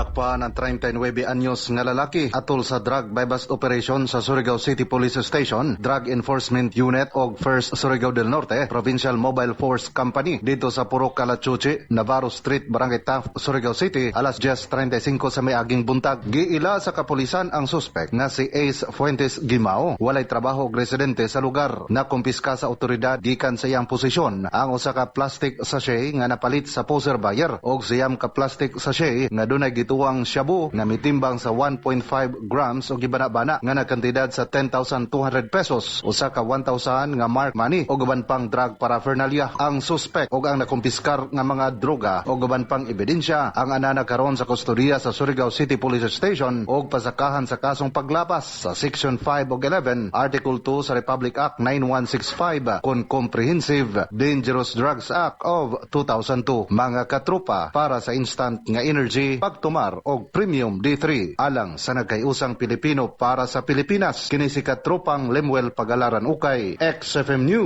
Gidakpan ang 39 anyos nga lalaki atol sa drug buy-bust operation sa Surigao City Police Station, Drug Enforcement Unit og 1st Surigao del Norte Provincial Mobile Force Company dito sa Purok Kalachuchi, Navarro Street, Barangay Taft, Surigao City, alas 10:35 sa miaging buntag. Giila sa kapulisan ang suspect nga si Ace Fuentes Gimao. Walay trabaho og residente sa lugar. Nakumpiska sa otoridad gikan sa iyang posisyon ang usa ka plastic sachet nga napalit sa poseur buyer og 9 ka plastic sachet nga dunay gituwang shabu nga mitimbang sa 1.5 grams og gibana-bana nga nagkantidad sa 10,200 pesos, usa ka 1,000 nga mark money og uban pang drug paraphernalia. Ang suspect og ang nakumpiskar nga mga droga og uban pang ebidensya ang anana karon sa kustodiya sa Surigao City Police Station og pasakahan sa kasong paglapas sa Section 5 og 11, Article 2 sa Republic Act 9165 kon Comprehensive Dangerous Drugs Act of 2002. Mga katropa, para sa instant nga energy, pagtumar og Premium D3, alang sa nagkayusang Pilipino, para sa Pilipinas. Kini si katropang Lemuel Pagalaran Ukay, XFM News.